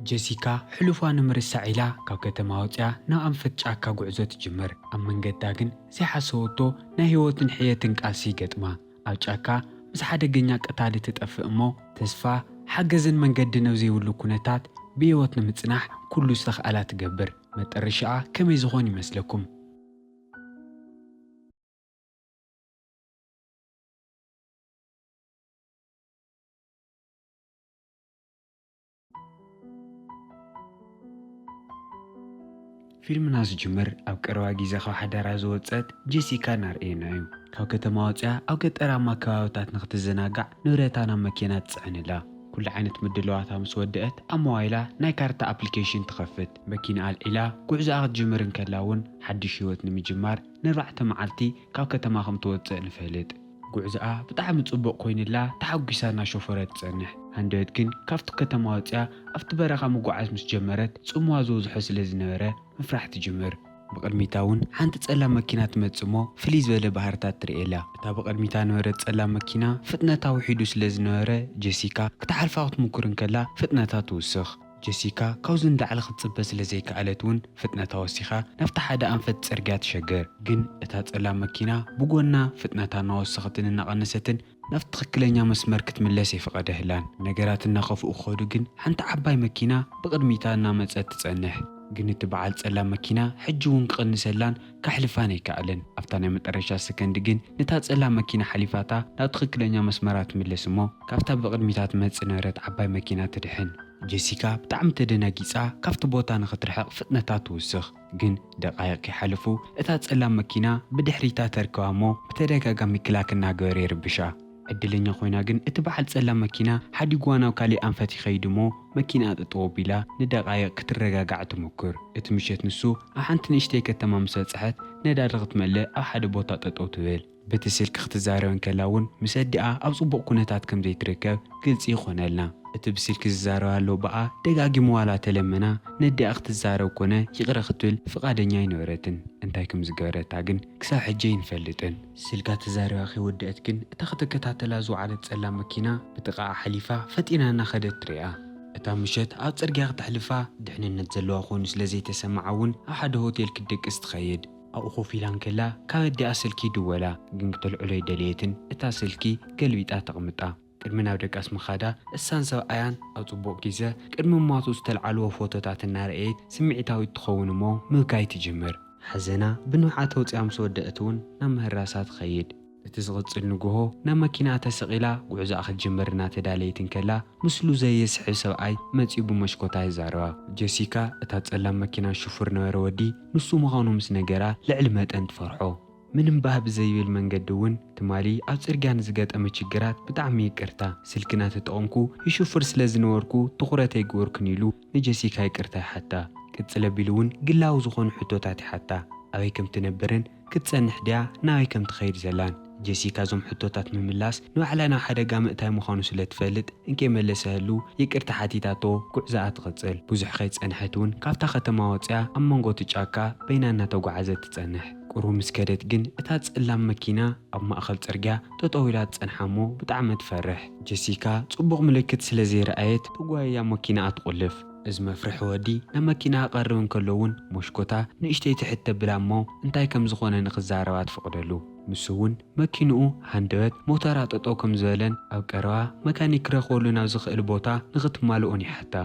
ጀሲካ ሕሉፋ ንምርሳዕ ኢላ ካብ ከተማ ወፂኣ ናብ ኣንፈት ጫካ ጉዕዞ ትጅምር። ኣብ መንገዳ ግን ዘይሓሰበቶ ናይ ህይወትን ሕየትን ቃልሲ ይገጥማ። ኣብ ጫካ ምስ ሓደገኛ ቀታሊ ትጠፍእ እሞ፣ ተስፋ፣ ሓገዝን መንገድን ኣብ ዘይብሉ ኩነታት ብህይወት ንምጽናሕ ኩሉ ዝተኽኣላ ትገብር። መጠረሻኣ ከመይ ዝኾን ይመስለኩም? ፊልምና ዝጅምር ኣብ ቀረባ ግዜ ካብ ሓዳራ ዝወጸት ጀሲካ እናርኣየና እዩ። ካብ ከተማ ወጺኣ ኣብ ገጠራማ ከባብታት ንክትዘናጋዕ ንብረታ ናብ መኪና ትጽዕን ኣላ። ኩሉ ዓይነት ምድላዋታ ምስ ወደአት ኣብ ሞባይላ ናይ ካርታ ኣፕሊኬሽን ትኸፍት። መኪና ኣልዒላ ጉዕዞኣ ክትጅምር እንከላ እውን ሓድሽ ህይወት ንምጅማር ንኣርባዕተ መዓልቲ ካብ ከተማ ከም ትወጽእ ንፈልጥ። ጉዕዞኣ ብጣዕሚ ጽቡቕ ኮይኑላ ተሓጒሳ እናሾፈረት ትጸንሕ። ሃንደበት ግን ካብቲ ከተማ ወጺኣ ኣብቲ በረኻ ምጉዓዝ ምስ ጀመረት ጽምዋ ዝበዝሖ ስለ ዝነበረ ምፍራሕ ትጅምር። ብቕድሚታ እውን ሓንቲ ጸላም መኪና ትመጽእ እሞ ፍልይ ዝበለ ባህርታት ትርእየላ። እታ ብቕድሚታ ነበረት ጸላም መኪና ፍጥነታ ውሒዱ ስለ ዝነበረ ጀሲካ ክትሓልፋ ክትምኩር እንከላ ፍጥነታ ትውስኽ። ጀሲካ ካብዚ ንላዕሊ ክትጽበ ስለ ዘይከኣለት እውን ፍጥነታ ወሲኻ ናብቲ ሓደ ኣንፈት ጽርግያ ትሸግር። ግን እታ ጸላም መኪና ብጎና ፍጥነታ እናወሰኸትን እናቐነሰትን ናብ ትኽክለኛ መስመር ክትምለስ ኣይፈቐደህላን። ነገራት እናኸፍኡ ክኸዱ ግን ሓንቲ ዓባይ መኪና ብቕድሚታ እናመጸት ትጸንሕ። ግን እቲ በዓል ጸላም መኪና ሕጂ እውን ክቕንሰላን ከሕልፋን ኣይከኣለን። ኣብታ ናይ መጠረሻ ሰከንድ ግን ነታ ጸላም መኪና ሓሊፋታ ናብ ትኽክለኛ መስመራ ትምለስ እሞ ካብታ ብቕድሚታ ትመጽእ ነበረት ዓባይ መኪና ትድሕን። ጀሲካ ብጣዕሚ ተደናጊጻ ካብቲ ቦታ ንኽትርሕቕ ፍጥነታ ትውስኽ። ግን ደቓይቕ ከይሓለፉ እታ ጸላም መኪና ብድሕሪታ ተርክባ እሞ ብተደጋጋሚ ክላክ እናገበረ ይርብሻ። ዕድለኛ ኮይና ግን እቲ በዓል ጸላም መኪና ሓዲግዋ ናብ ካሊእ ኣንፈት ይኸይድ እሞ መኪና ጠጠው ኣቢላ ንደቓይቕ ክትረጋጋዕ ትምኩር። እቲ ምሸት ንሱ ኣብ ሓንቲ ንእሽተይ ከተማ ምስ በጽሐት ነዳዲ ክትመልእ ኣብ ሓደ ቦታ ጠጠው ትብል። በቲ ስልኪ ክትዛረብ እንከላ እውን ምስ ኣዲኣ ኣብ ጽቡቕ ኩነታት ከም ዘይትርከብ ግልጺ ይኾነልና። እቲ ብስልኪ ዝዛረባ ኣሎ በኣ ደጋጊሙ ዋላ ተለመና ነዲኣ ክትዛረብ ኮነ ይቕረ ክትብል ፍቓደኛ ኣይነበረትን። እንታይ ከም ዝገበረታ ግን ክሳብ ሕጂ ኣይንፈልጥን። ስልካ ተዛሪባ ከይወደአት ግን እታ ክትከታተላ ዝወዓለት ጸላም መኪና ብጥቓኣ ሓሊፋ ፈጢና እናኸደት ትሪኣ። እታ ምሸት ኣብ ጽርግያ ክተሕልፋ ድሕንነት ዘለዋ ኮይኑ ስለ ዘይተሰምዓ እውን ኣብ ሓደ ሆቴል ክትድቅስ ትኸይድ። ኣብኡ ኮፍ ኢላ እንከላ ካብ ኣዲኣ ስልኪ ይድወላ፣ ግን ክተልዕሎ ኣይደለየትን። እታ ስልኪ ገልቢጣ ተቕምጣ። ቅድሚ ናብ ደቃስ ምኻዳ እሳን ሰብኣያን ኣብ ጽቡቕ ግዜ ቅድሚ ሞቱ ዝተልዓልዎ ፎቶታት እናረኣየት ስምዒታዊት ትኸውን እሞ ምብካይ ትጅምር። ሓዘና ብንብዓት ኣውጺኣ ምስ ወደአት እውን ናብ ምህራሳ ትኸይድ። እቲ ዝቕጽል ንግሆ ናብ መኪናኣ ተሰቒላ ጉዕዞኣ ክትጅምር እናተዳለየት እንከላ ምስሉ ዘየስሕብ ሰብኣይ መጺኡ ብመሽኮታ ይዛረባ። ጀሲካ እታ ጸላም መኪና ሽፉር ነበረ ወዲ ንሱ ምዃኑ ምስ ነገራ ልዕሊ መጠን ትፈርሖ። ምንም ባህ ብዘይብል መንገዲ እውን ትማሊ ኣብ ጽርግያ ንዝገጠመ ችግራት ብጣዕሚ ይቅርታ፣ ስልክና ተጠቐምኩ ይሽፍር ስለ ዝነበርኩ ትኹረት ኣይገበርኩን ኢሉ ንጀሲካ ይቅርታ ይሓታ። ቅጽል ኣቢሉ እውን ግላዊ ዝኾኑ ሕቶታት ይሓታ። ኣበይ ከም ትነብርን ክትጸንሕ ድያ ናበይ ከም ትኸይድ ዘላን። ጀሲካ እዞም ሕቶታት ምምላስ ንባዕላ ናብ ሓደጋ ምእታይ ምዃኑ ስለ ትፈልጥ እንከይመለሰህሉ ይቅርታ ሓቲታቶ ጉዕዞኣ ትቕጽል። ብዙሕ ከይጸንሐት እውን ካብታ ከተማ ወጺኣ ኣብ መንጎ እቲ ጫካ በይና እናተጓዓዘት ትጸንሕ። ቁሩብ ምስ ከደት ግን እታ ጸላም መኪና ኣብ ማእኸል ጽርግያ ጠጠው ኢላ ትጸንሓ እሞ ብጣዕሚ ትፈርሕ። ጀሲካ ጽቡቕ ምልክት ስለ ዘይረኣየት ተጓይያ መኪናኣ ትቑልፍ። እዚ መፍርሒ ወዲ ናብ መኪናኣ ክቐርብ እንከሎ እውን ሞሽኮታ ንእሽተይ ትሕት ተብላ እሞ እንታይ ከም ዝኾነ ንኽዛረባ ትፈቕደሉ። ንሱ እውን መኪንኡ ሃንደበት ሞተራ ጠጠው ከም ዝበለን ኣብ ቀረባ መካኒክ ክረኽበሉ ናብ ዝኽእል ቦታ ንኽትማልኦን ይሓታ።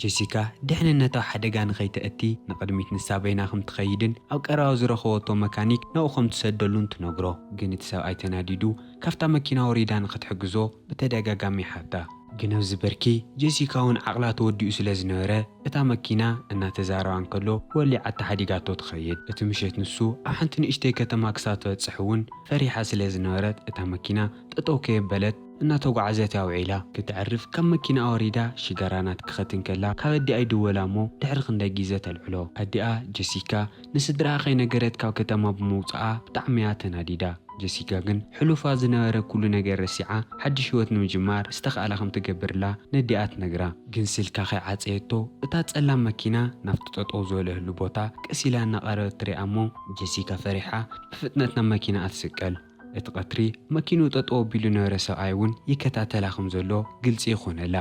ጀሲካ ድሕንነታዊ ሓደጋ ንኸይተእቲ ንቕድሚት ንሳ በይና ከም ትኸይድን ኣብ ቀረባ ዝረኸበቶ መካኒክ ናብኡ ከም ትሰደሉን ትነግሮ። ግን እቲ ሰብኣይ ተናዲዱ ካብታ መኪና ወሪዳ ንኽትሕግዞ ብተደጋጋሚ ይሓታ። ግን ኣብዚ በርኪ ጀሲካ እውን ዓቕላ ተወዲኡ ስለ ዝነበረ እታ መኪና እናተዛረባ እንከሎ ወሊዓታ ሓዲጋቶ ትኸይድ። እቲ ምሸት ንሱ ኣብ ሓንቲ ንእሽተይ ከተማ ክሳብ ትበጽሕ እውን ፈሪሓ ስለ ዝነበረት እታ መኪና ጠጠው ከየበለት እናተጓዓዘት እያ ውዒላ። ክተዕርፍ ካብ መኪናኣ ወሪዳ ሽጋራ እናትከኸት እንከላ ካብ ኣዲኣ ይድወላ እሞ ድሕሪ ክንደይ ግዜ ተልዕሎ። ኣዲኣ ጀሲካ ንስድራኣ ከይነገረት ካብ ከተማ ብምውጽኣ ብጣዕሚ እያ ተናዲዳ። ጀሲካ ግን ሕሉፋ ዝነበረ ኩሉ ነገር ረሲዓ ሓድሽ ህይወት ንምጅማር ዝተኽኣላ ከም ትገብርላ ነዲኣ ትነግራ። ግን ስልካ ከይዓጸየቶ እታ ጸላም መኪና ናብቲ ጠጠው ዝበለህሉ ቦታ ቀስ ኢላ እናቐረበት ትሪኣ እሞ ጀሲካ ፈሪሓ ብፍጥነት ናብ መኪናኣ ትስቀል። እቲ ቀትሪ መኪንኡ ጠጠው ኣቢሉ ነበረ ሰብኣይ እውን ይከታተላ ከም ዘሎ ግልጺ ይኾነላ።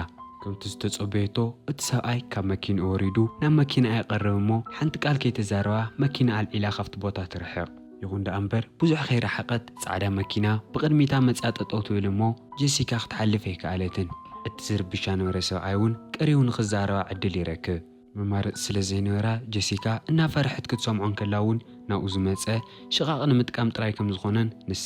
ከምቲ ዝተጸበየቶ፣ እቲ ሰብኣይ ካብ መኪንኡ ወሪዱ ናብ መኪናኣ ይቐርብ እሞ፣ ሓንቲ ቃል ከይተዛረባ መኪና ኣልዒላ ካብቲ ቦታ ትርሕቕ። ይኹን ደኣ እምበር፣ ብዙሕ ከይረሓቐት ጻዕዳ መኪና ብቕድሚታ መጺኣ ጠጠው ትብል እሞ፣ ጀሲካ ክትሓልፍ ኣይከኣለትን። እቲ ዝርብሻ ነበረ ሰብኣይ እውን ቀሪቡ ንኽዛረባ ዕድል ይረክብ። መማረጺ ስለ ዘይነበራ፣ ጀሲካ እናፈርሐት ክትሰምዖ እንከላ እውን፣ ናብኡ ዝመጸ ሽቓቕ ንምጥቃም ጥራይ ከም ዝኾነን ንሳ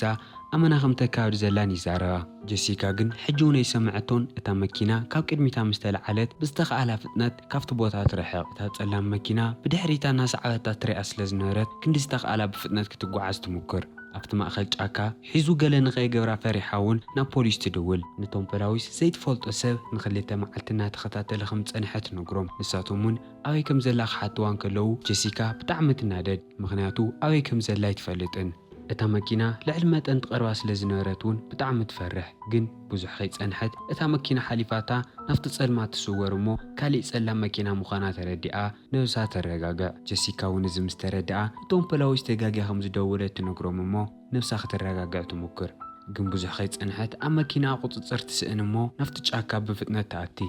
ኣመና ከም ተካብድ ዘላን ይዛረባ። ጀሲካ ግን ሕጂ እውን ኣይሰምዐቶን። እታ መኪና ካብ ቅድሚታ ምስ ተለዓለት፣ ብዝተኻእላ ፍጥነት ካብቲ ቦታ ትርሕቕ። እታ ጸላም መኪና ብድሕሪታ እናሰዓበታ ትሪኣ ስለ ዝነበረት፣ ክንዲ ዝተኻእላ ብፍጥነት ክትጓዓዝ ትሙክር። ኣብቲ ማእከል ጫካ ሒዙ ገለ ንኸይገብራ ፈሪሓ እውን ናብ ፖሊስ ትድውል። ነቶም ፖላዊስ ዘይትፈልጦ ሰብ ንኽልተ መዓልቲ እናተኸታተለ ከም ዝጸንሐ ትነግሮም። ንሳቶም እውን ኣበይ ከም ዘላ ክሓትዋ እንከለዉ፣ ጀሲካ ብጣዕሚ ትናደድ። ምኽንያቱ ኣበይ ከም ዘላ ኣይትፈልጥን። እታ መኪና ልዕሊ መጠን ትቐርባ ስለ ዝነበረት እውን ብጣዕሚ ትፈርሕ። ግን ብዙሕ ከይጸንሐት እታ መኪና ሓሊፋታ ናብቲ ጸልማት ትስወር እሞ፣ ካሊእ ጸላም መኪና ምዃና ተረዲኣ ነብሳ ተረጋግዕ። ጀሲካ እውን እዚ ምስ ተረድኣ፣ እቶም ፖላዊስ ተጋግያ ከም ዝደወለት ትነግሮም እሞ፣ ነብሳ ከተረጋግዕ ትሙክር። ግን ብዙሕ ከይጸንሐት ኣብ መኪናኣ ቁጽጽር ትስእን እሞ፣ ናብቲ ጫካ ብፍጥነት ትኣቲ።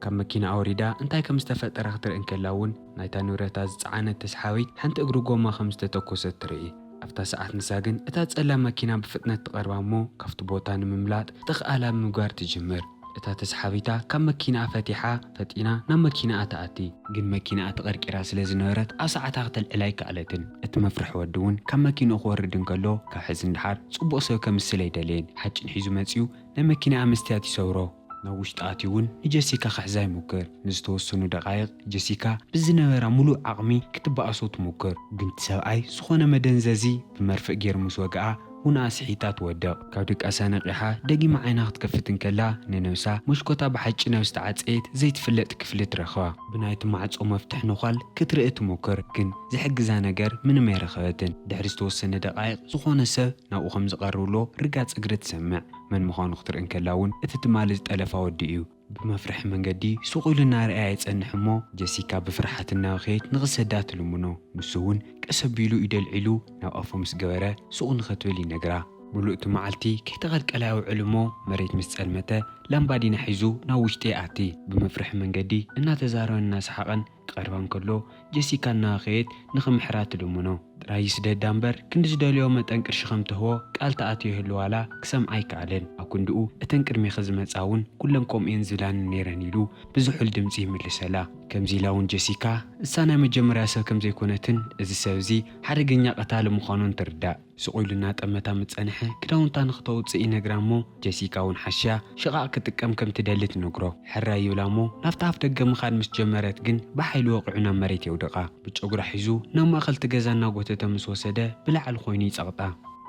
ካብ መኪና ኣውሪዳ እንታይ ከም ዝተፈጠረ ክትርኢ እንከላ እውን፣ ናይታ ንብረታ ዝጸዓነት ተስሓቢት ሓንቲ እግሪ ጎማ ከም ዝተተኮሰት ትርኢ። ኣብታ ሰዓት ንሳ ግን እታ ጸላም መኪና ብፍጥነት ትቐርባ እሞ፣ ካብቲ ቦታ ንምምላጥ ዝተኽኣላ ብምግባር ትጅምር። እታ ተስሓቢታ ካብ መኪናኣ ፈቲሓ ፈጢና ናብ መኪናኣ ትኣቲ። ግን መኪናኣ ተቐርቂራ ስለ ዝነበረት ኣብ ሰዓታ ክተልዕላ ኣይከኣለትን። እቲ መፍርሒ ወዲ እውን ካብ መኪንኡ ክወርድ እንከሎ፣ ካብ ሕዚ ንደሓር ጽቡቕ ሰብ ከምስል ኣይደለየን። ሓጭን ሒዙ መጺኡ ናይ መኪናኣ መስትያት ይሰብሮ። ናብ ውሽጢ ኣትዩ እውን ንጀሲካ ክሕዛ ይሙክር። ንዝተወሰኑ ደቓይቕ ጀሲካ ብዝነበራ ሙሉእ ዓቕሚ ክትበኣሶ ትሙክር። ግን እቲ ሰብኣይ ዝኾነ መደንዘዚ ብመርፍእ ገይሩ ምስ ወግኣ፣ እውን ኣስሒታ ትወድቕ። ካብ ድቃሳ ነቒሓ ደጊማ ዓይና ክትከፍት እንከላ፣ ንነብሳ መሽኮታ ብሓጭን ኣብ ዝተዓጸየት ዘይትፍለጥ ክፍሊ ትረኽባ። ብናይቲ ማዕጾ መፍትሕ ነዃል ክትርኢ ትሞክር፣ ግን ዝሕግዛ ነገር ምንም ኣይረኸበትን። ድሕሪ ዝተወሰነ ደቓይቕ፣ ዝኾነ ሰብ ናብኡ ከም ዝቐርብሎ ርጋጽ እግሪ ትሰምዕ። መን ምዃኑ ክትርኢ እንከላ እውን፣ እቲ ትማሊ ዝጠለፋ ወዲ እዩ። ብመፍርሒ መንገዲ ስቕ ኢሉ እናረኣያ ይጸንሕ እሞ፣ ጀሲካ ብፍርሓት እናበኸየት ንኽሰዳ ትልምኖ። ንሱ እውን ቀስ ኣቢሉ ኢዱ ኣልዒሉ ናብ ኣፉ ምስ ገበረ፣ ስቕ ንኽትብል ይነግራ። ምሉእ እቲ መዓልቲ ከይተቐልቀለ የውዕል እሞ፣ መሬት ምስ ጸልመተ፣ ላምባዲና ሒዙ ናብ ውሽጢ ይኣቲ። ብመፍርሒ መንገዲ እናተዛረበን እናሰሓቐን ክቐርባ እንከሎ፣ ጀሲካ እናበኸየት ንኽምሕራ ትልምኖ። ጥራይ ይስደዳ እምበር፣ ክንዲ ዝደልዮ መጠን ቅርሺ ከም ትህቦ ቃል ተኣትዮ ይህልዋላ ክሰምዓ ኣይከኣለን። ኣብ ክንድኡ፣ እተን ቅድሜኺ ዝመጻ እውን ኩለን ከምኡ እየን ዝብላኒ ነይረን ኢሉ ብዝሑል ድምጺ ይምልሰላ። ከምዚ ኢላ እውን ጀሲካ፣ እሳ ናይ መጀመርያ ሰብ ከም ዘይኮነትን፣ እዚ ሰብ እዚ ሓደገኛ ቀታሊ ምዃኑን ትርዳእ። ስቕ ኢሉ እናጠመታ ምስ ጸንሐ፣ ክዳውንታ ንኽተውጽእ ይነግራ እሞ፣ ጀሲካ እውን ሓሽያ ሽቓቕ ክትጥቀም ከም ትደሊ ትነግሮ። ሕራይ ይብላ እሞ፣ ናብቲ ኣፍ ደገ ምኻድ ምስ ጀመረት ግን፣ ብሓይሊ ወቒዑ ናብ መሬት የውድቓ። ብጨጉራ ሒዙ ናብ ማእከል እቲ ገዛ እናጎተተ ምስ ወሰደ፣ ብላዕሊ ኮይኑ ይጸቕጣ።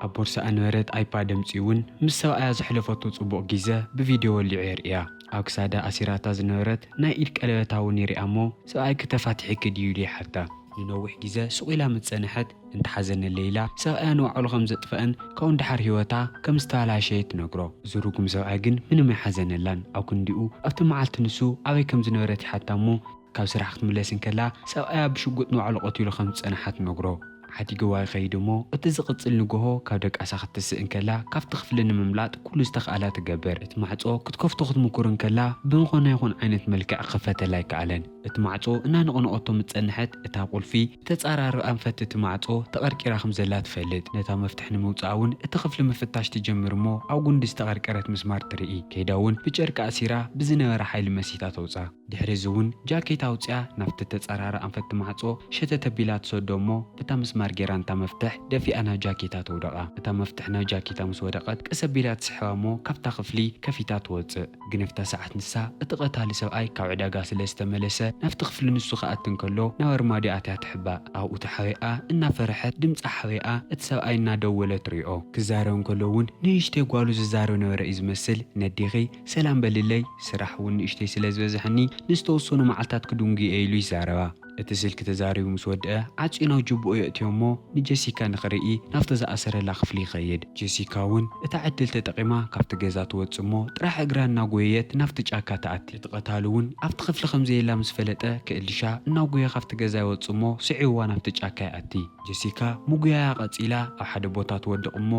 ኣብ ቦርሳኣ ነበረት ኣይፓድ ኣምጺኡ እውን፣ ምስ ሰብኣያ ዘሕለፈቶ ጽቡቕ ግዜ ብቪድዮ ወሊዑ የርእያ። ኣብ ክሳዳ ኣሲራታ ዝነበረት ናይ ኢድ ቀለበታ እውን የርእያ እሞ፣ ሰብኣይኪ ተፋቲሑኪ ድዩ ኢሉ ይሓታ። ንነዊሕ ግዜ ስቕ ኢላ ምስ ጸንሐት፣ እንተሓዘነለይ ኢላ ሰብኣያ ንባዕሉ ከም ዘጥፍአን ካብኡ ንደሓር ህይወታ ከም ዝተበላሸየ ትነግሮ። እዚ ርጉም ሰብኣይ ግን ምንም ኣይሓዘነላን። ኣብ ክንዲኡ ኣብቲ መዓልቲ ንሱ ኣበይ ከም ዝነበረት ይሓታ እሞ፣ ካብ ስራሕ ክትምለስ እንከላ ሰብኣያ ብሽጉጥ ንባዕሉ ቀቲሉ ከም ዝጸንሓ ትነግሮ። ሓዲግዋ ይኸይድ እሞ፣ እቲ ዝቕጽል ንግሆ ካብ ደቃሳ ክትስእ እንከላ ካብቲ ክፍሊ ንምምላጥ ኩሉ ዝተኽኣላ ትገብር። እቲ ማዕጾ ክትከፍቶ ክትምኩር እንከላ ብዝኾነ ይኹን ዓይነት መልክዕ ክኸፈተላ ኣይከኣለን። እቲ ማዕጾ እናነቕነቐቶ ምስ ጸንሐት፣ እታ ቁልፊ ብተጻራሪ ኣንፈት እቲ ማዕጾ ተቐርቂራ ከም ዘላ ትፈልጥ። ነታ መፍትሕ ንምውጻእ እውን እቲ ክፍሊ ምፍታሽ ትጀምር እሞ፣ ኣብ ጉንዲ ዝተቐርቀረት ምስማር ትርኢ። ከይዳ እውን ብጨርቂ ኣሲራ ብዝነበረ ሓይሊ መሲጣ ተውጻ። ድሕሪ እዚ እውን ጃኬታ ኣውጺኣ ናብቲ ተጻራሪ ኣንፈት ማዕጾ ሸተት ኣቢላ ትሰዶ እሞ፣ ብታ ምስማር ጌራ ነታ መፍትሕ ደፊኣ ናብ ጃኬታ ተውደቓ። እታ መፍትሕ ናብ ጃኬታ ምስ ወደቐት፣ ቀስ ኣቢላ ትስሕባ እሞ፣ ካብታ ክፍሊ ከፊታ ትወጽእ። ግን ኣብታ ሰዓት ንሳ እቲ ቀታሊ ሰብኣይ ካብ ዕዳጋ ስለ ዝተመለሰ፣ ናብቲ ክፍሊ ንሱ ክኣቲ እንከሎ ናብ ኣርማድዮ ኣትያ ትሕባእ። ኣብኡ ተሓቢኣ እናፈርሐት ድምጺ ሓቢኣ እቲ ሰብኣይ እናደወለ ትሪኦ። ክዛረብ እንከሎ እውን ንእሽተይ ጓሉ ዝዛረብ ነበረ እዩ ዝመስል። ነዴኺ ሰላም በልለይ፣ ስራሕ እውን ንእሽተይ ስለ ዝበዝሐኒ ንዝተወሰኑ መዓልታት ክድንጉ እየ ኢሉ ይዛረባ። እቲ ስልኪ ተዛሪቡ ምስ ወድአ ዓጽዩ ናብ ጅብኡ የእትዮ እሞ ንጀሲካ ንኽርኢ ናብቲ ዝኣሰረላ ክፍሊ ይኸይድ። ጀሲካ እውን እታ ዕድል ተጠቒማ ካብቲ ገዛ ትወጽእ እሞ ጥራሕ እግራ እናጎየየት ናብቲ ጫካ ትኣቲ። እቲ ቀታሊ እውን ኣብቲ ክፍሊ ከም ዘየላ ምስ ፈለጠ ክእልሻ እናጎየ ካብቲ ገዛ ይወጽእ እሞ ስዒብዋ ናብቲ ጫካ ይኣቲ። ጀሲካ ምጉያያ ቀጺላ ኣብ ሓደ ቦታ ትወድቕ እሞ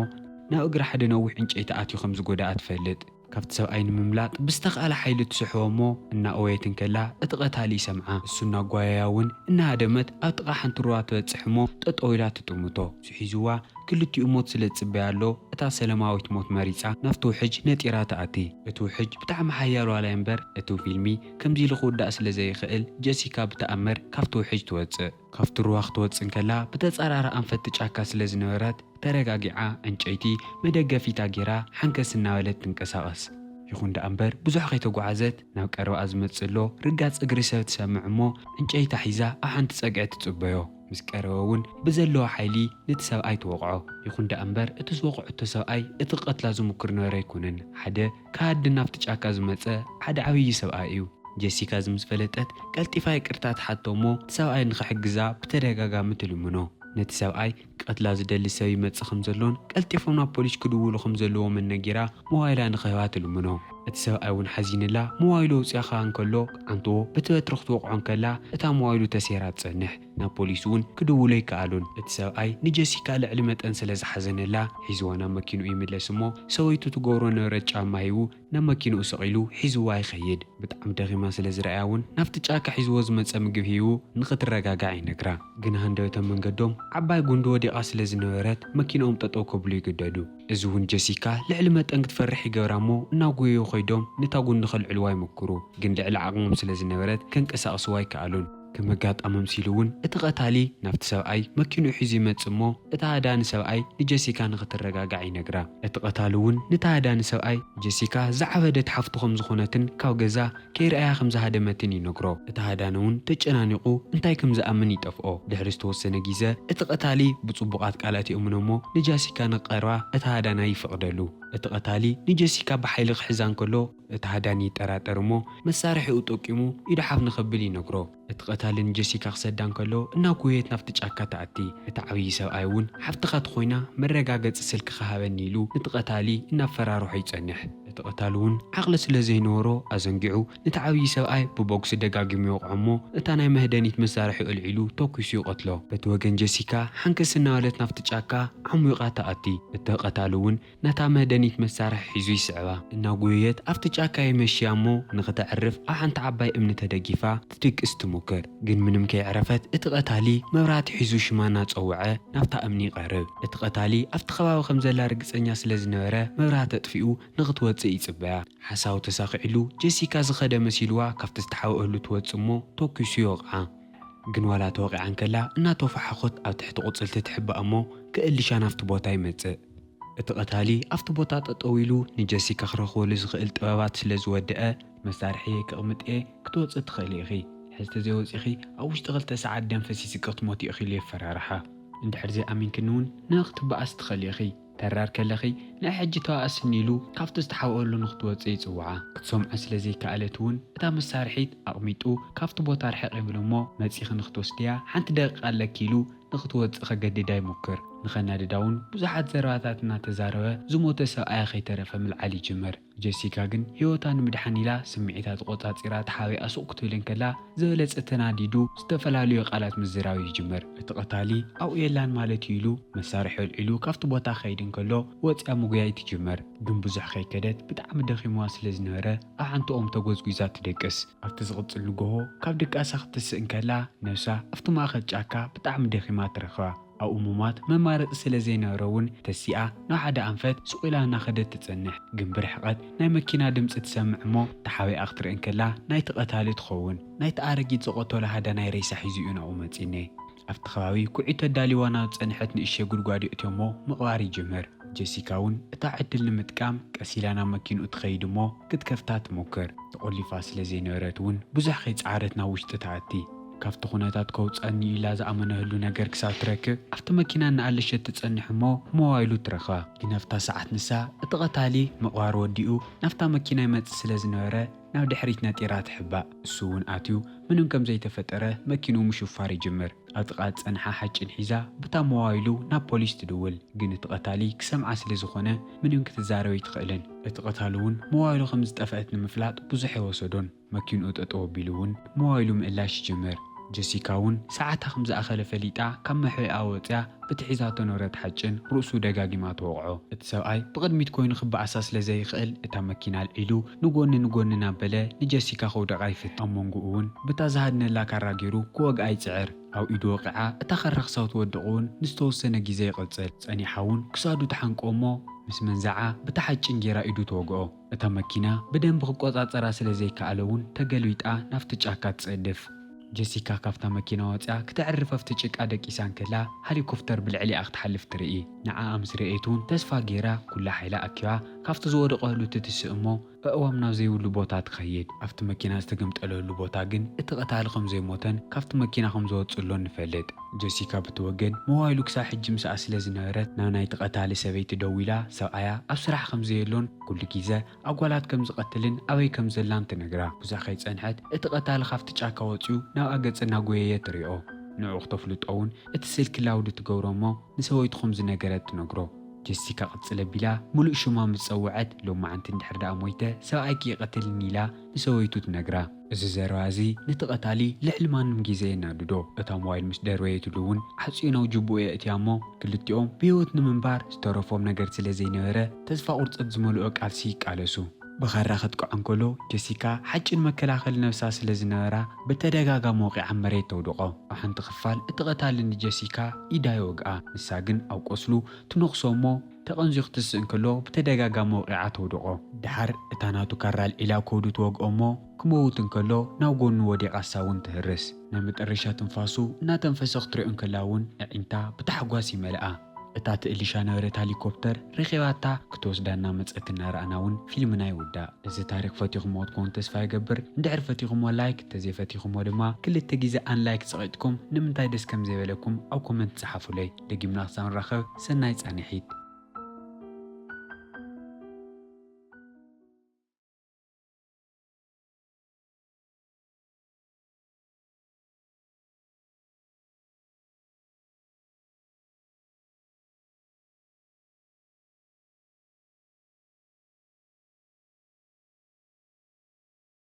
ናብ እግሪ ሓደ ነዊሕ ዕንጨይቲ ኣትዩ ከም ዝጎድኣ ትፈልጥ። ካብቲ ሰብኣይ ንምምላጥ ብዝተኻእለ ሓይሊ ትስሕቦ እሞ እናእወየት እንከላ እቲ ቀታሊ ይሰምዓ። እሱ እናጓየያ እውን እናሃደመት ኣብ ጥቓ ሓንቲ ሩባ ትበጽሕ እሞ ጠጠው ኢላ ትጥምቶ። እሱ ሒዝዋ ክልቲኡ ሞት ስለ ዝጽበያ ኣሎ እታ ሰለማዊት ሞት መሪጻ ናብቲ ውሕጅ ነጢራ ትኣቲ። እቲ ውሕጅ ብጣዕሚ ሓያል ዋላ እምበር እቲ ፊልሚ ከምዚ ኢሉ ክውዳእ ስለ ዘይኽእል ጀሲካ ብተኣምር ካብቲ ውሕጅ ትወጽእ። ካብቲ ሩባ ክትወጽእ እንከላ ብተጻራሪ ኣንፈት ጫካ ስለ ዝነበረት ተረጋጊዓ ዕንጨይቲ መደገፊታ ጌራ ሓንከስ እናበለት ትንቀሳቐስ። ይኹን ደኣ እምበር ብዙሕ ከይተጓዓዘት ናብ ቀረባኣ ዝመጽእ ዘሎ ርጋጽ እግሪ ሰብ ትሰምዕ እሞ ዕንጨይታ ሒዛ ኣብ ሓንቲ ጸግዒ ትጽበዮ። ምስ ቀረበ እውን ብዘለዎ ሓይሊ ነቲ ሰብኣይ ትወቕዖ። ይኹን ደኣ እምበር እቲ ዝወቕዐቶ ሰብኣይ እቲ ክቐትላ ዝምኩር ነበረ ኣይኮነን። ሓደ ከሃዲ ናብቲ ጫካ ዝመጸ ሓደ ዓብዪ ሰብኣይ እዩ። ጀሲካ እዚ ምስ ፈለጠት ቀልጢፋ ይቅርታ ትሓቶ እሞ እቲ ሰብኣይ ንኽሕግዛ ብተደጋጋሚ ትልምኖ። ነቲ ሰብኣይ ቀትላ ዝደሊ ሰብ ይመጽእ ከም ዘሎን ቀልጢፎም ናብ ፖሊስ ክድውሉ ከም ዘለዎምን ነጊራ ሞባይላ ንኽህባ ትልምኖ። እቲ ሰብኣይ እውን ሓዚንላ ሞባይሉ ኣውፅኣ ክሃ እንከሎ ዓንትዎ ብቲ በትሪ ክትወቕዖ እንከላ እታ ሞባይሉ ተሰይራ ትጸንሕ። ናብ ፖሊስ እውን ክድውሉ ኣይከኣሉን። እቲ ሰብኣይ ንጀሲካ ልዕሊ መጠን ስለ ዝሓዘነላ ሒዝዋ ናብ መኪንኡ ይምለስ እሞ ሰበይቱ ትገብሮ ነበረት ጫማ ሂቡ ናብ መኪንኡ ሰቒሉ ሒዝዋ ይኸይድ። ብጣዕሚ ደኺማ ስለ ዝረኣያ እውን ናብቲ ጫካ ሒዝዎ ዝመጸ ምግቢ ሂቡ ንኽትረጋጋዕ ይነግራ። ግን ሃንደበተ መንገዶም ዓባይ ጉንዲ ወዲቓ ስለ ዝነበረት መኪንኦም ጠጠው ከብሉ ይግደዱ። እዚ እውን ጀሲካ ልዕሊ መጠን ክትፈርሕ ይገብራ እሞ እናጎየዩ ኸይዶም ነታ ጉንዲ ከልዕልዋ ይሞክሩ። ግን ልዕሊ ዓቕሞም ስለ ዝነበረት ከንቀሳቕስዋ ኣይከኣሉን። ከም ኣጋጣሚ መሲሉ እውን እቲ ቀታሊ ናብቲ ሰብኣይ መኪንኡ ሒዙ ይመጽእ እሞ እቲ ሃዳኒ ሰብኣይ ንጀሲካ ንኽትረጋጋዕ ይነግራ። እቲ ቀታሊ እውን ነቲ ሃዳኒ ሰብኣይ ጀሲካ ዝዓበደት ሓፍቱ ከም ዝኾነትን ካብ ገዛ ከይረኣያ ከም ዝሃደመትን ይነግሮ። እቲ ሃዳኒ እውን ተጨናኒቑ እንታይ ከም ዝኣምን ይጠፍኦ። ድሕሪ ዝተወሰነ ግዜ እቲ ቀታሊ ብጽቡቓት ቃላት ይእምኖ እሞ ንጃሲካ ንክቐርባ እቲ ሃዳናይ ይፈቕደሉ። እቲ ቀታሊ ንጀሲካ ብሓይሊ ክሕዛ እንከሎ እቲ ሃዳኒ ይጠራጠር እሞ መሳርሒኡ ጠቂሙ ኢዱ ሓፍ ንኸብል ይነግሮ። እቲ ቀታሊ ንጀሲካ ክሰዳ እንከሎ እናጎየት ናብቲ ጫካ ትኣቲ። እቲ ዓብዪ ሰብኣይ እውን ሓፍትኻ ተኾይና መረጋገጺ ስልክኻ ሃበኒ ኢሉ ነቲ ቀታሊ እናፈራርሖ ይጸንሕ። እቲ ቀታሊ እውን ዓቕሊ ስለ ዘይነበሮ ኣዘንጊዑ ነቲ ዓብዪ ሰብኣይ ብቦክሲ ደጋጊሙ ይወቕዖ እሞ እታ ናይ መህደኒት መሳርሒ ኣልዒሉ ተኲሱ ይቐትሎ። በቲ ወገን ጀሲካ ሓንከስ እናበለት ናብቲ ጫካ ዓሚቓ ትኣቲ። እቲ ቀታሊ እውን ነታ መህደኒት መሳርሒ ሒዙ ይስዕባ። እናጎየየት ኣብቲ ጫካ የመሽያ እሞ ንኽተዕርፍ ኣብ ሓንቲ ዓባይ እምኒ ተደጊፋ ትድቅስ ትሙክር። ግን ምንም ከየዕረፈት እቲ ቀታሊ መብራህቲ ሒዙ ሽማ እናጸውዐ ናብታ እምኒ ይቐርብ። እቲ ቀታሊ ኣብቲ ከባቢ ከም ዘላ ርግጸኛ ስለ ዝነበረ መብራህቲ ኣጥፊኡ ንኽትወጽእ ይጽበያ። ሓሳቡ ተሳኺዕሉ ጀሲካ ዝኸደ መሲልዋ ካብቲ ዝተሓብአሉ ትወጽእ እሞ ተኲሱ ይወቕዓ። ግን ዋላ ተወቒዓ እንከላ እናተፋሓኾት ኣብ ትሕቲ ቁጽልቲ ትሕባእ እሞ ክእልሻ ናብቲ ቦታ ይመጽእ። እቲ ቀታሊ ኣብቲ ቦታ ጠጠው ኢሉ ንጀሲካ ክረኽበሉ ዝኽእል ጥበባት ስለ ዝወደአ መሳርሒ ከቕምጥ እየ ክትወጽእ ትኽእሊ ኢኺ። ሕዚ ተዘይወጺኺ ኣብ ውሽጢ ክልተ ሰዓት ደም ፈሲስኪ ክትሞቲ ኢኺ ኢሉ የፈራርሓ። እንድሕር ዘይኣሚንክኒ እውን ንኽትበኣሲ ትኽእሊ ኢኺ። ተራር ከለኺ ንሕጂ ተባኣስኒ ኢሉ ካብቲ ዝተሓብአሉ ንኽትወጽእ ይጽውዓ። ክትሰምዖ ስለ ዘይከኣለት እውን እታ መሳርሒት ኣቕሚጡ ካብቲ ቦታ ርሕቕ ይብል እሞ መጺኺ ንኽትወስድያ ሓንቲ ደቂቃ ኣለኪ ኢሉ ንኽትወጽእ ከገድዳ ይሞክር። ንኸናድዳ እውን ብዙሓት ዘረባታት እናተዛረበ ዝሞተ ሰብኣያ ከይተረፈ ምልዓል ይጅምር። ጀሲካ ግን ህይወታ ንምድሓን ኢላ ስምዒታ ተቖጻጺራ ተሓቢኣ ሱቕ ክትብል እንከላ ዝበለጸ ተናዲዱ ዝተፈላለዩ ቃላት ምዝራብ ይጅምር። እቲ ቀታሊ ኣብኡ የላን ማለት እዩ ኢሉ መሳርሒ ኣልዒሉ ካብቲ ቦታ ክኸይድ እንከሎ ወጽያ ምጉያይ ትጅምር። ግን ብዙሕ ከይከደት ብጣዕሚ ደኺምዋ ስለ ዝነበረ ኣብ ሓንቲ ኦም ተጎዝጒዛ ትደቅስ። ኣብቲ ዝቕጽል ንጎሆ ካብ ድቃሳ ክትስእ እንከላ ነብሳ ኣብቲ ማእከል ጫካ ብጣዕሚ ደኺማ ትረኽባ። ኣብኡ ምሟት መማረጺ ስለ ዘይነበረ እውን ተሲኣ ናብ ሓደ ኣንፈት ሱቕ ኢላ እናኸደት ትጸንሕ። ግን ብርሕቐት ናይ መኪና ድምጺ ትሰምዕ እሞ ተሓቢኣ ክትርኢ እንከላ ናይቲ ቀታሊ ትኸውን። ናይቲ ኣረጊት ዝቐተሎ ሃዳናይ ሬሳ ሒዙ እዩ ናብኡ መጺኔ። ኣብቲ ከባቢ ኩዒቶ ኣዳልይዋ ናብ ዝጸንሐት ንእሽተይ ጉድጓድ የእትዮ እሞ ምቕባር ይጅምር። ጀሲካ እውን እታ ዕድል ንምጥቃም ቀስ ኢላ ናብ መኪንኡ ትኸይድ እሞ ክትከፍታ ትሞክር። ተቖሊፋ ስለ ዘይነበረት እውን ብዙሕ ከይጸዓረት ናብ ውሽጢ ትኣቲ። ካብቲ ኩነታት ከውጸኒ ኢላ ዝኣመነህሉ ነገር ክሳብ ትረክብ ኣብቲ መኪና እናኣለሸት ትጸንሕ እሞ ሞባይሉ ትረኽባ። ግን ኣብታ ሰዓት ንሳ እቲ ቀታሊ ምቕባር ወዲኡ ናብታ መኪና ይመጽእ ስለ ዝነበረ ናብ ድሕሪት ነጢራ ትሕባእ። እሱ እውን ኣትዩ ምንም ከም ዘይተፈጠረ መኪንኡ ምሽፋር ይጅምር። ኣብ ጥቓ ዝጸንሓ ሓጭን ሒዛ ብታ ሞባይሉ ናብ ፖሊስ ትድውል። ግን እቲ ቀታሊ ክሰምዓ ስለ ዝኾነ ምንም ክትዛረብ ኣይትኽእልን። እቲ ቀታሊ እውን ሞባይሉ ከም ዝጠፍአት ንምፍላጥ ብዙሕ ኣይወሰዶን። መኪንኡ ጠጠው ኣቢሉ እውን ሞባይሉ ምእላሽ ይጅምር። ጀሲካ እውን ሰዓታ ከም ዝኣኸለ ፈሊጣ ካብ መሕቢኣ ወፅያ በቲ ሒዛቶ ነበረት ሓጭን ርእሱ ደጋጊማ ተወቕዖ። እቲ ሰብኣይ ብቕድሚት ኮይኑ ክበኣሳ ስለ ዘይኽእል እታ መኪና ኣልዒሉ ንጎኒ ንጎኒ እናበለ ንጀሲካ ከውድቓ ይፍትን። ኣብ መንጎኡ እውን ብታ ዝሃድነላ ካራ ገይሩ ክወግኣ ይፅዕር። ኣብ ኢዱ ወቒዓ እታ ካራ ክሳብ ትወድቕ እውን ንዝተወሰነ ግዜ ይቕፅል። ፀኒሓ እውን ክሳዱ ትሓንቆ እሞ ምስ መንዛዓ ብታ ሓጭን ገይራ ኢዱ ትወግኦ። እታ መኪና ብደንቢ ክቆጻጸራ ስለ ዘይከኣለ እውን ተገልቢጣ ናብቲ ጫካ ትጸድፍ። ጀሲካ ካብታ መኪና ወጺኣ ክተዕርፍ ኣብቲ ጭቃ ደቂሳ እንከላ ሄሊኮፕተር ብልዕሊኣ ክትሓልፍ ትርኢ። ንዓኣ ምስ ረኣየት እውን ተስፋ ገይራ ኩላ ሓይላ ኣኪባ ካብቲ ዝወደቐሉ ትትስእ እሞ ኣእዋም ናብ ዘይብሉ ቦታ ትኸይድ። ኣብቲ መኪና ዝተገምጠለሉ ቦታ ግን እቲ ቀታሊ ከም ዘይሞተን ካብቲ መኪና ከም ዝወጽእሎን ንፈልጥ። ጀሲካ ብቲ ወገን ሞባይሉ ክሳብ ሕጂ ምስኣ ስለ ዝነበረት ናብ ናይቲ ቀታሊ ሰበይቲ ደዊላ ሰብኣያ ኣብ ስራሕ ከም ዘየሎን ኩሉ ግዜ ኣጓላት ከም ዝቐትልን ኣበይ ከም ዘላን ትነግራ። ብዙሕ ከይጸንሐት እቲ ቀታሊ ካብቲ ጫካ ወጺኡ ናብኣ ገጽ እናጎየየ ትሪኦ። ንዕኡ ክተፍልጦ እውን እቲ ስልኪ ላውድ ትገብሮ እሞ ንሰበይቱ ከም ዝነገረት ትነግሮ። ጀሲካ ቅጽል ኣቢላ ምሉእ ሽማ ምስ ጸውዐት፣ ሎማዓንቲ እንድሕር ደኣ ሞይተ ሰብኣይኪ ይቐትልኒ ኢላ ንሰበይቱ ትነግራ። እዚ ዘረባ እዚ ነቲ ቀታሊ ልዕሊ ማንም ግዜ የናድዶ። እታ ሞባይል ምስ ደርበየትሉ እውን ዓጽዩ ናብ ጅቡኡ የእትያ እሞ ክልቲኦም ብህይወት ንምንባር ዝተረፎም ነገር ስለ ዘይነበረ ተስፋ ቁርጸት ዝመልኦ ቃልሲ ይቃለሱ። ብኻራ ከጥቅዖ እንከሎ ጀሲካ ሓጭን መከላኸሊ ነብሳ ስለ ዝነበራ ብተደጋጋሚ ወቒዓ መሬት ተውድቖ። ኣብ ሓንቲ ክፋል እቲ ቀታሊ ንጀሲካ ኢዳ ይወግኣ። ንሳ ግን ኣብ ቆስሉ ትነኽሶ እሞ ተቐንዝዩ ክትስእ እንከሎ ብተደጋጋሚ ወቒዓ ተውድቖ። ደሓር እታ ናቱ ካራ ኣልዒላ ከብዱ ትወግኦ እሞ ክመውት እንከሎ ናብ ጎኑ ወዲቓ እሳ እውን ትህርስ። ናይ መጠረሻ ትንፋሱ እናተንፈሰ ክትሪኦ እንከላ እውን ኣዒንታ ብታሕጓስ ይመልኣ። እታ ትእልሻ ነበረት ሄሊኮፕተር ረኺባታ ክትወስዳ እናመጸት እናረኣና እውን ፊልምና ይውዳእ። እዚ ታሪኽ ፈቲኹሞ ክትኮኑ ተስፋ ይገብር። እንድሕር ፈቲኹሞ ላይክ፣ እንተዘይፈቲኹሞ ድማ ክልተ ግዜ ኣንላይክ ጸቒጥኩም ንምንታይ ደስ ከም ዘይበለኩም ኣብ ኮመንት ጸሓፉለይ። ደጊምና ክሳብ ንራኸብ ሰናይ ጻንሒት።